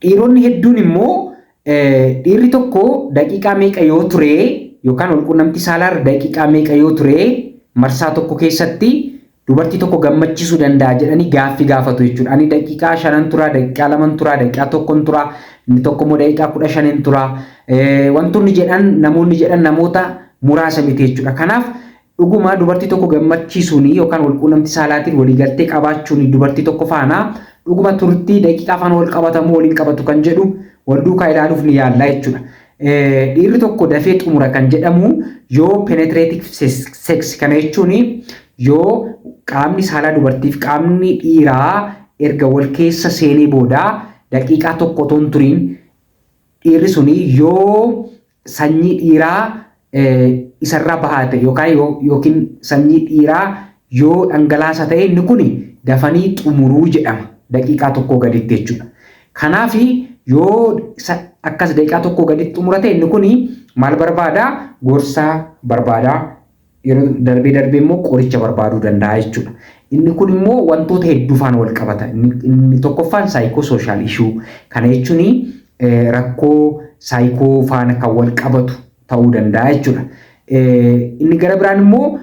Dhiironni hedduun immoo dhiirri tokko daqiiqaa meeqa yoo ture yookaan walquunnamtii saalaarra daqiiqaa meeqa yoo ture marsaa tokko keessatti dubartii tokko gammachiisuu danda'a jedhanii gaaffii gaafatu jechuudha. Ani daqiiqaa 5n turaa, daqiiqaa 2n turaa, daqiiqaa 1n turaa, inni tokko immoo daqiiqaa 15n turaa. Wantoonni jedhan namoonni jedhan namoota muraasa miti jechuudha. Kanaaf dhuguma dubartii tokko gammachiisuun yookaan walquunnamtii saalaatiin waliigaltee qabaachuun dubartii tokko faana dhuguma turtii daqiiqaa faana wal qabatamu waliin qabatu kan jedhu wal duukaa ilaaluuf ni yaalla jechuudha. Dhiirri tokko dafee xumura kan jedhamu yoo penetrative sex, kana jechuun yoo qaamni saalaa dubartiif qaamni dhiiraa erga wal keessa seenee booda daqiiqaa 1 otoo hin turiin dhiirri suni yoo sanyii dhiiraa isarraa bahaa ta'e yookaan yookiin sanyii dhiiraa yoo dhangalaasa ta'e, inni kun dafanii xumuruu jedhama, daqiiqaa 1 gaditti jechuudha. Kanaaf yoo akkas daqiiqaa 1 gaditti xumura ta'e, inni kun maal barbaada? Gorsa barbaada. Yeroo darbee darbee immoo qoricha barbaaduu danda'a jechuudha. Inni kun immoo wantoota hedduu faana wal qabata. Inni tokkoffaan psychosocial issue. Kana jechuun rakkoo saayikoo faana kan wal qabatu ta'uu danda'a jechuudha. Inni gara biraan immoo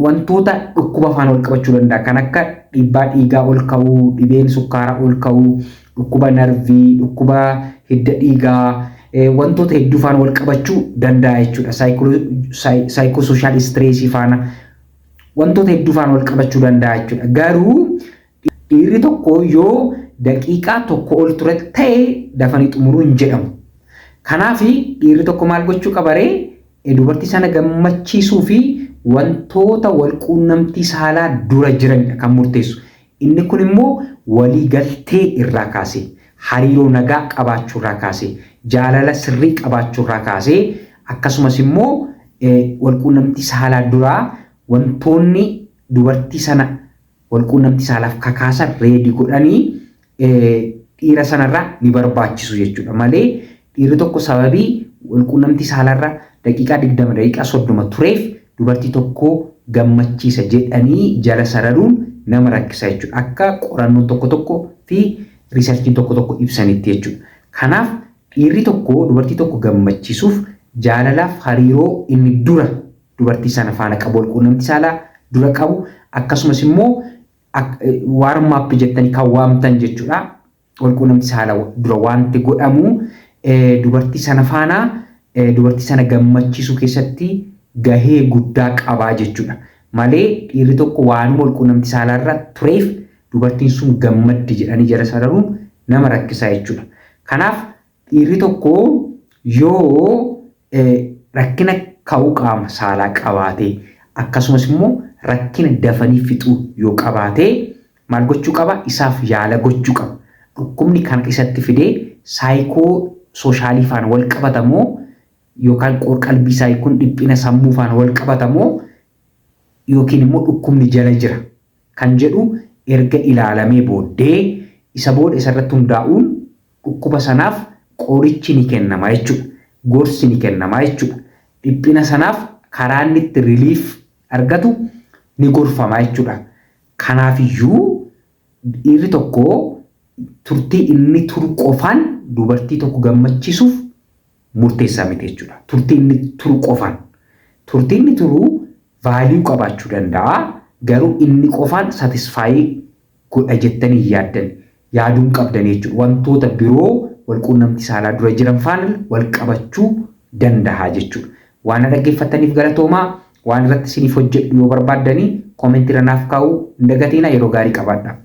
wantoota dhukkuba faana wal qabachuu danda'a. Kan akka dhiibbaa dhiigaa ol ka'uu, dhibeen sukkaaraa ol ka'uu, dhukkuba narvii, dhukkuba hidda dhiigaa, wantoota hedduu faana wal qabachuu danda'a jechuudha. Psychosocial stressii faana, wantoota hedduu faana wal qabachuu danda'a jechuudha. Garuu dhiirri tokko yoo daqiiqaa 1 ol ture ta'e dafanii xumuruu hin jedhamu. Kanaaf dhiirri tokko maal gochuu qabaree? Dubartii sana gammachiisuu fi wantoota wal quunnamtii saalaa dura jiranidha kan murteessu. Inni kun immoo walii galtee irraa kaasee, hariiroo nagaa qabaachuu irraa kaasee, jaalala sirrii qabaachuu irraa kaasee, akkasumas immoo wal quunnamtii saalaa duraa wantoonni dubartii sana wal quunnamtii saalaaf kakaasan ready godhanii dhiira sanarraa ni barbaachisu jechuudha malee dhiirri tokko sababii wal quunnamtii saalaarra daqiiqaa 20, daqiiqaa 30 tureef dubartii tokko gammachiisa jedhanii jala sararuun nama rakkisa jechuudha. Akka qorannoon tokko tokko fi researchiin tokko tokko ibsanitti jechuudha. Kanaaf dhiirri tokko dubartii tokko gammachiisuuf jaalalaaf hariiroo inni dura dubartii sana faana qabu, wal quunnamtii saalaa dura qabu, akkasumas immoo warm up jettanii kan waamtan jechuudha. Wal quunnamtii saalaa dura wanti godhamu dubartii sana faana dubartii sana gammachiisuu keessatti gahee guddaa qabaa jechuudha. Malee dhiirri tokko waanuma wal quunnamtii saalaarra tureef dubartiin sun gammaddi jedhanii jala sararuun nama rakkisaa jechuudha. Kanaaf dhiirri tokko yoo rakkina ka'uu qaama saalaa qabaate, akkasumas immoo rakkina dafanii fixuu yoo qabaate, maal gochuu qaba? Isaaf yaala gochuu qaba. Dhukkubni kan isatti fidee psychosocialii faana wal qabatamoo yookaan qorqalbii isaa kun dhiphina sammuu faana wal qabatamoo yookiin immoo dhukkubni jala jira kan jedhu erga ilaalamee booddee, isa booda isarratti hundaa'uun dhukkuba sanaaf qorichi ni kennama jechuudha. Gorsi ni kennama jechuudha. Dhiphina sanaaf karaa inni itti relief argatu ni gorfama jechuudha. Kanaafiyyuu dhiirri tokko turtii inni turu qofaan dubartii tokko gammachiisuuf murteessaa miti jechuudha. Turtii inni turu qofaan. Turtii inni turu value qabaachuu danda'a. Garuu inni qofaan satisfy godha jettanii hin yaaddan. Yaaduun qabdan jechuudha. Wantoota biroo wal quunnamtii saalaa dura jiran faana wal qabachuu danda'a jechuudha. Waan dhaggeeffattaniif galatoomaa. Waan irratti isiniif hojjedhu yoo barbaaddanii commentii irra naaf kaa'uu hin dagatinaa. Yeroo gaarii qabaadhaa.